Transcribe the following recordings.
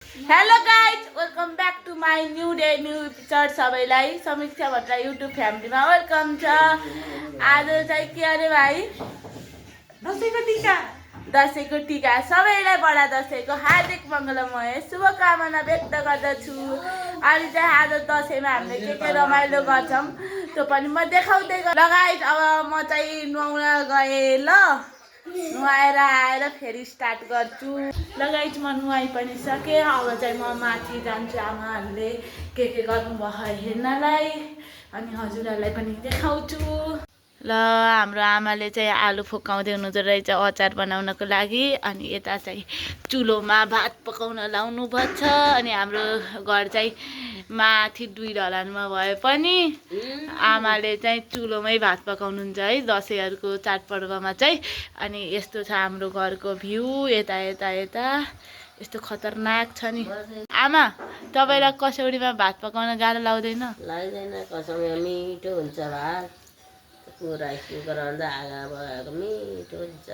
Hello guys welcome back to my new day new episode सबैलाई Samiksha Bhattarai YouTube फ्यामिलीमा welcome छ। आज चाहिँ के अरे भाइ दसैँको टिका सबैलाई बडा दसैँको हार्दिक मङ्गलमय शुभकामना व्यक्त गर्दछु। अनि चाहिँ आज दसैँमा हामीले के रमाइलो गर्छौँ त्यो पनि म देखाउँदै गाइज। अब म चाहिँ नुहाउन गएँ ल, नुहाएर आएर फेरि स्टार्ट गर्छु। लगाइज म नुहाइ पनि सकेँ। अब चाहिँ म माथि जान्छु आमाहरूले के गर्नुभयो हेर्नलाई, अनि हजुरहरूलाई पनि देखाउँछु। ल हाम्रो आमाले चाहिँ आलु फुकाउँदै हुनुहुँदो रहेछ अचार बनाउनको लागि। अनि यता चाहिँ चुलोमा भात पकाउन लाउनु भएको छ। अनि हाम्रो घर चाहिँ माथि 2 ढलानमा भए पनि आमाले चाहिँ चुलोमै भात पकाउनुहुन्छ है दसैँहरूको चाडपर्वमा चाहिँ। अनि यस्तो छ हाम्रो घरको भ्यू। यता यता यता यस्तो खतरनाक छ नि। आमा तपाईँलाई कसौडीमा भात पकाउन गाह्रो लाग्दैन? लाग्दैन, कसौडीमा मिठो हुन्छ भात। राइस कुकर अन्त आगा बगाएको मिठो हुन्छ।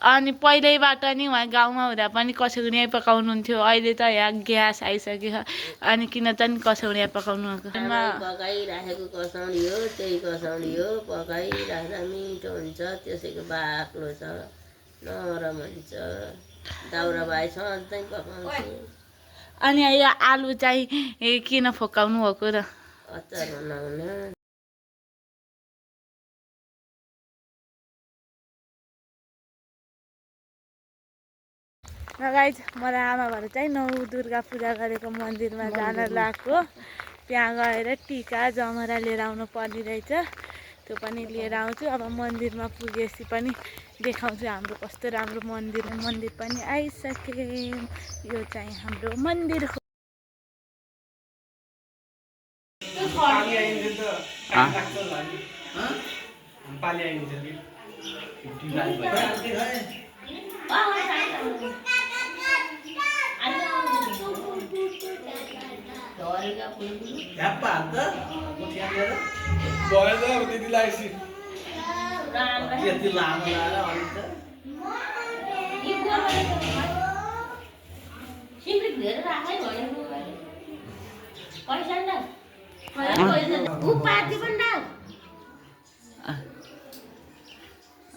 अनि पहिल्यैबाट नि उहाँ गाउँमा हुँदा पनि कसौडीमै पकाउनुहुन्थ्यो, अहिले त यहाँ ग्यास आइसक्यो। अनि किन त नि कसौडीमा पकाउनु पकाइराखेको कसौडी हो, त्यही कसौडी हो। पकाइराख्दा मिठो हुन्छ, त्यसैको बाक्लो छ, नरम हुन्छ। दाउरा भाइ सधैँ पकाउँछु। अनि यो आलु चाहिँ किन फुकाउनु भएको र? अचार बनाउन। गाइज म र आमाहरू चाहिँ नौ दुर्गा पूजा गरेको मन्दिरमा जान लागेको। त्यहाँ गएर टिका जमरा लिएर आउनु पर्ने रहेछ, त्यो पनि लिएर आउँछु। अब मन्दिरमा पुगेपछि पनि देखाउँछु हाम्रो कस्तो राम्रो मन्दिर पनि आइसके। यो चाहिँ हाम्रो मन्दिर हो।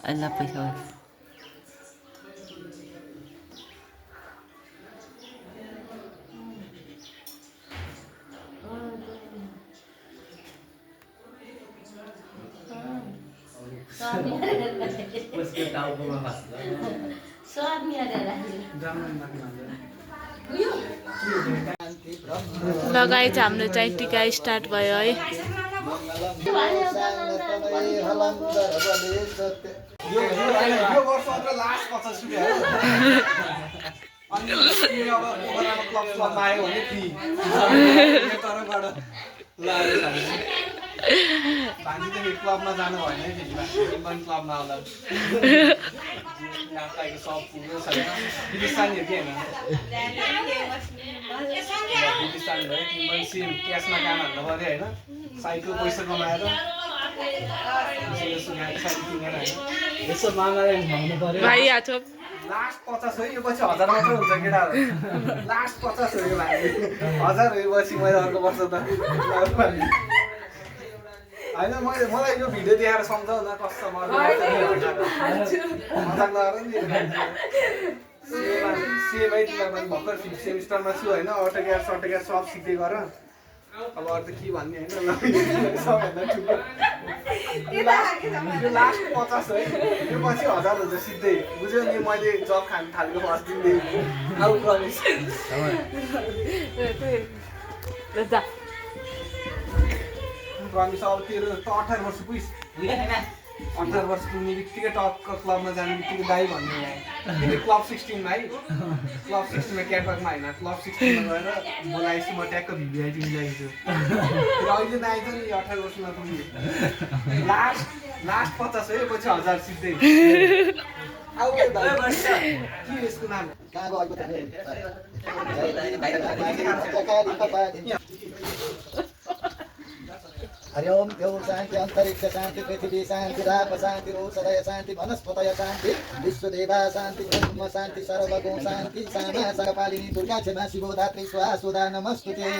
Allah पैसा लगाइज हाम्रो चाहिँ टिका स्टार्ट भयो है। क्लबमा जानु भएन है, क्लबमा आउँदा सब पुग्यो छैन। बिलिस्तानी हो कि होइन? बिलिस्तानी भयो, तिमीलाई सेम क्यासमा काम हाल्नु पऱ्यो होइन। साइडको पैसा कमाएर साइड किनेर होइन, यसो मामाले खुवाउनु पऱ्यो। लास्ट 50 हो, यो पछि 1000 मात्रै हुन्छ केटाहरू। लास्ट 50 हो यो भाइ, 1000 हो यो पछि। मैले अर्को वर्ष त होइन, मलाई यो भिडियो देखाएर सम्झाउ न कस्तो मजाक लगाएर नि। सेमै तिमीलाई पनि भर्खर 5th सेमिस्टरमा छु होइन। अटोक्याड सटोक्याड सब सिक्दै गर। अब अरू त के भन्ने होइन। सबभन्दा ठुलो यो लास्ट 50 है, यो पछि 1000 हुन्छ सिधै। बुझ्यो नि? मैले जब खान थालेको फर्स्ट दिनदेखि। अब प्रमिस। प्रमिस अब तेरो त 18 वर्ष पुगिस्। 18 वर्ष पुग्ने बित्तिकै टक्क क्लबमा जाने बित्तिकै दाइ भन्ने भयो। तिमी क्लब 16 भाइ, क्लब 16मा क्याटवाकमा होइन, क्लब 16मा गएर बोलाएपछि म ट्याक्क भिभिआइपी मिलाइदिन्छु। अहिले नआइज नि 18 वर्षमा पुग्ने। लास्ट 50 है, पछि 1000 सिधै। के यसको नाम? हरि ओम देव शांति अंतरिक्ष शांति पृथ्वी शांति राप शांति रोषदय शांति वनस्पतय शांति विश्वदेवा शांति ब्रह्म शांति सर्वगुण शांति सामा सकपालिनी दुर्गा क्षमा शिवोधात्री स्वाहा सुधा नमस्तुते।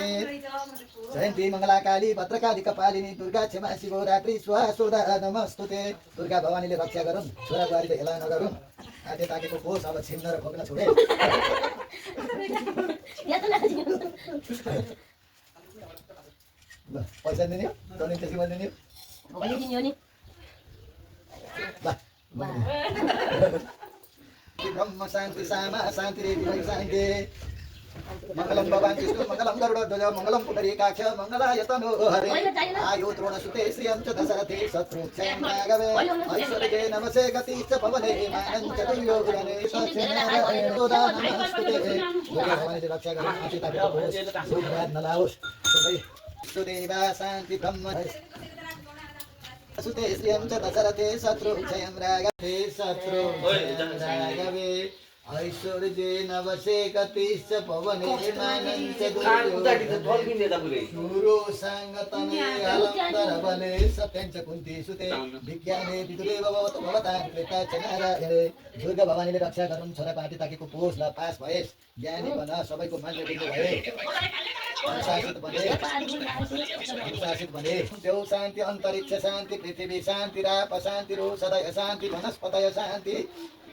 जयंती मंगला काली भद्रकाली कपालिनी दुर्गा क्षमा शिवोधात्री स्वाहा सुधा नमस्तुते। दुर्गा भवानीले रक्षा गरून्, छोरा बुहारीले हेला नगरून्, आते ताकेको कोष अब छिन्न र खोक्न छोडे। ल पैसा दिने हो तनी त्यसमा दिने हो ब्रह्म शान्ति सामा शान्ति रे शान्ति मंगलम भगवान विष्णु मंगलम गरुड़ ध्वज मंगलम पुंडरीकाक्ष मंगलाय तनो हरे आयु द्रोणसुते श्रियं च दशरथे शत्रुक्षयं राघवे ऐश्वर्ये नमसे गति च पवने मानं च दुर्योधने नमस्ते भगवानले रक्षा गर्न आछि ताको सुखरात नलाओस् सुदेवा शान्ति ब्रह्म सुते श्रियं च दशरथे शत्रुक्षयं राघवे राघवे ऐश्वर्ये नवसे गतिश्च पवने मानं च दुर्योधने शूरो सांगतने अलंकर बले सत्यं च कुन्ती सुते विज्ञाने विदुरे भवत भवतां कृता च नारायणे दुर्गा भवानीले रक्षा गरून् छोरा पाटी ताकेको पोष ल पास भएस् ज्ञानी बन सबैको मान्य दिनु भए अनुशासित बने देव शान्ति अन्तरिक्ष शान्ति पृथ्वी शान्ति राप शान्ति रोषदय शान्ति वनस्पतय शान्ति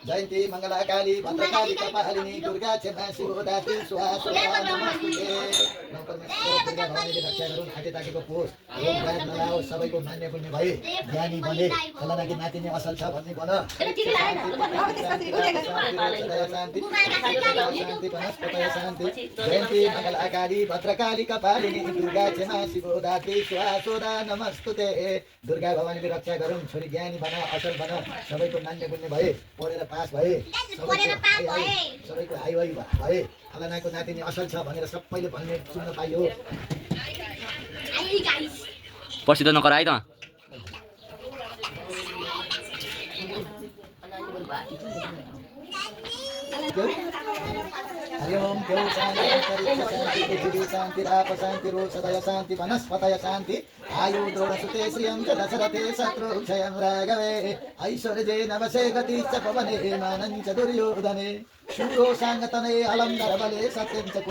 जयंती मंगला काली भद्रकाली कपालिनी दुर्गा क्षमा शिवोधात्री स्वाहा सुधा नमस्तुते। दुर्गा भवानीले रक्षा गरून् आते ताकेको पोष रोगराज नलाओस् सबैको मान्य पुण्य भए ज्ञानी बने फलानाकी नातिनी असल छ भन्ने बन शान्ति वनस्पतय शान्ति जयन्ती मंगला काली भद्रकाली कपालिनी दुर्गा क्षमा शिवोधात्री स्वाहा सुधा नमस्तुते। दुर्गा भवानीले रक्षा गरून् छोरी ज्ञानी बन असल बन सबैको मान्य पुण्य भए पढेर पास भए सबैको हाई वाई भए फलानाको नातिनी असल छ भनेर सबैले भन्ने सुन्न पाइयो। पर्सि त नकराइ त हरि ओम देव शान्ति अंतरिक्ष शान्ति पृथ्वी शान्ति राप शान्ति रोषदय शान्ति वनस्पतय शान्ति आयु द्रोणसुते श्रियं च दशरथे शत्रुक्षयं राघवे ऐश्वर्ये नवसे गतिश्च पवने मानं च दुर्योधने शूरो सांगतने अलंकर बले सत्यं च